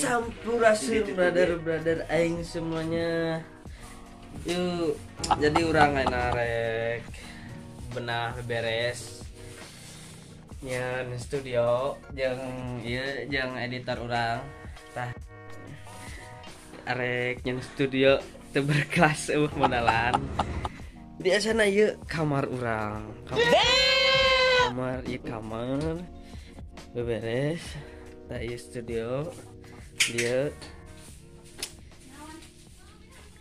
Sampurasun brother-brother aing semuanya. Yuk, jadi urang narek benah beres nyen studio jeung ieu jeung editor urang. Tah arek nyen studio teu berkelas eueuh modalan. Di asana ieu kamar urang. Kamar ieu kamar beberes. Tah ieu studio. Dia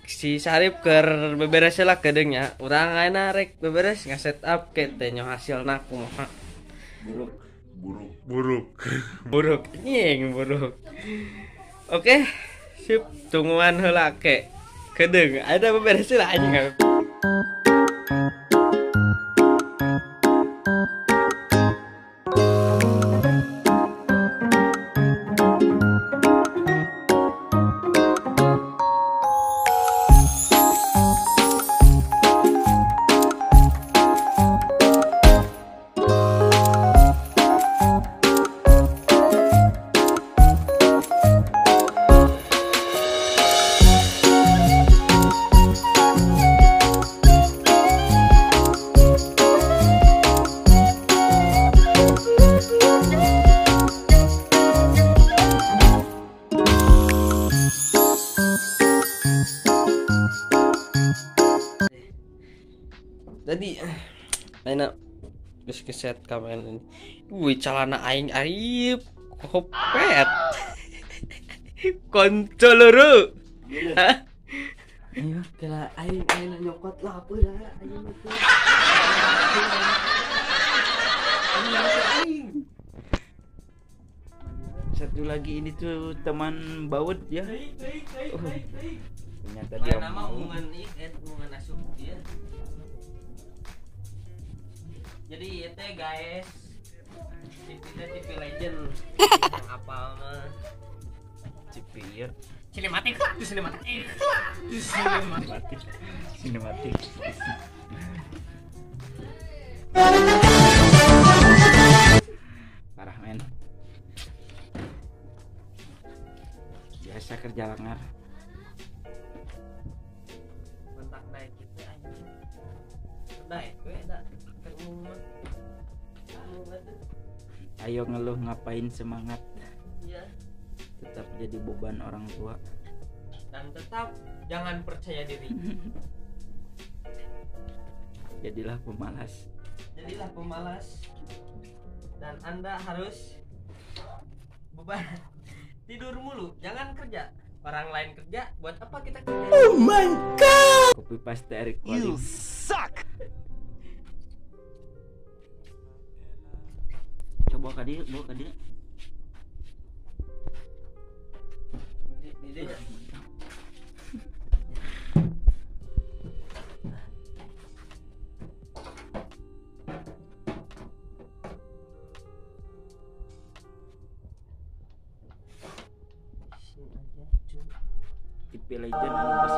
si Sarip keur beberes lah kedeungnya. Urang ayeuna rek beberes nga-set up ke teh nyo hasilna kumaha. Buruk, buruk, buruk. Buruk. Nying buruk. Oke, sip, tungguan heula ke. Kedeung ayeuna beberes lah anjing. Tadi ayeuna geus keset kamera ini. Wih, calana aing arip kopet. Konco loro. Hah? Ayo, kela aing ayeuna nyokot lah apa lah aing teh. Satu lagi ini tuh teman baut ya. Ternyata dia nama hubungan hubungan asup dia. Jadi itu guys, TV TV Legend yang apal mah TV ya. Sinematik, sinematik, sinematik, sinematik. Parah men. Biasa kerja langar. Bentak naik gitu aja. Naik we da. Ayo ngeluh ngapain semangat ya. Tetap jadi beban orang tua dan tetap jangan percaya diri. Jadilah pemalas. Jadilah pemalas dan Anda harus beban tidur mulu, jangan kerja. Orang lain kerja, buat apa kita kerja? Oh my god. Copy paste Eric Walim. You suck. Coba ka dieu, bawa ka dieu. TV Legend anu pas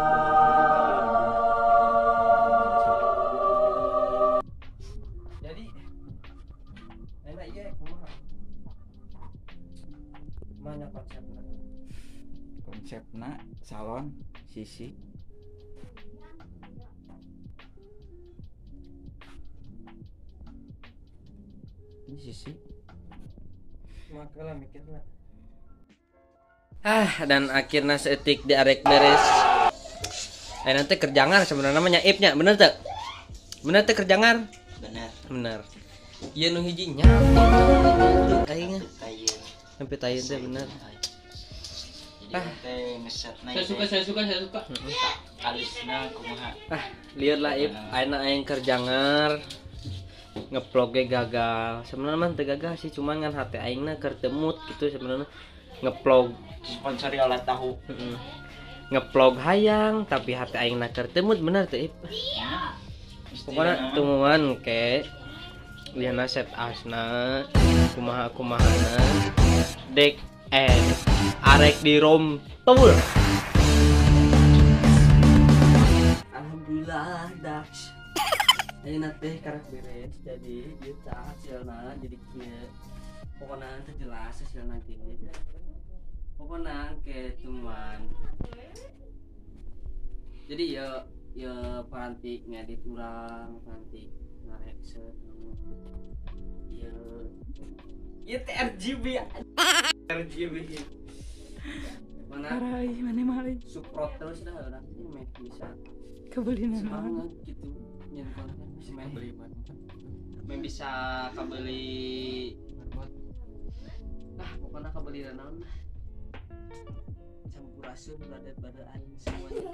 Jadi enak iya kumaha? Mana konsepna? Konsepna salon sisi. Ini sisi. Makalah mikirna. Ah, dan akhirnya seetik di arek beres. Nanti kerjangan sebenarnya namanya ipnya, bener tak? Bener teh kerjangan? Bener. Bener. Iya nu hijinya. Aing. Sampai tayeun teh bener. Jadi teh ngesetna. Saya suka. Alisna kumaha? Ah, lieur lah ip, ayeuna aing kerjangan. Ngevlog ge gagal. Sebenarnya mah teu gagal sih, cuman ngan hate aingna keur teu mood gitu sebenarnya. Ngevlog Sponsori oleh tahu. Ngevlog hayang tapi hati aing na keur teu mood bener teu Ip. Pokoknya temuan ke liana set asna kumaha kumahana dek arek di rom tour. Alhamdulillah Dax. Ayeuna teh karek beres jadi ieu tah hasilna jadi kieu. Pokona teu jelas hasilna ge. Pokona ke temuan. Jadi ya ya paranti ngedit urang, paranti ngareaction. Ya ya TRGB RGB. Mana mana mah support terus dah orang ini meh bisa kebeli semangat gitu nyen konten meh bisa kabeli nah pokoknya kabeli naon lah campurasun brother aing semuanya.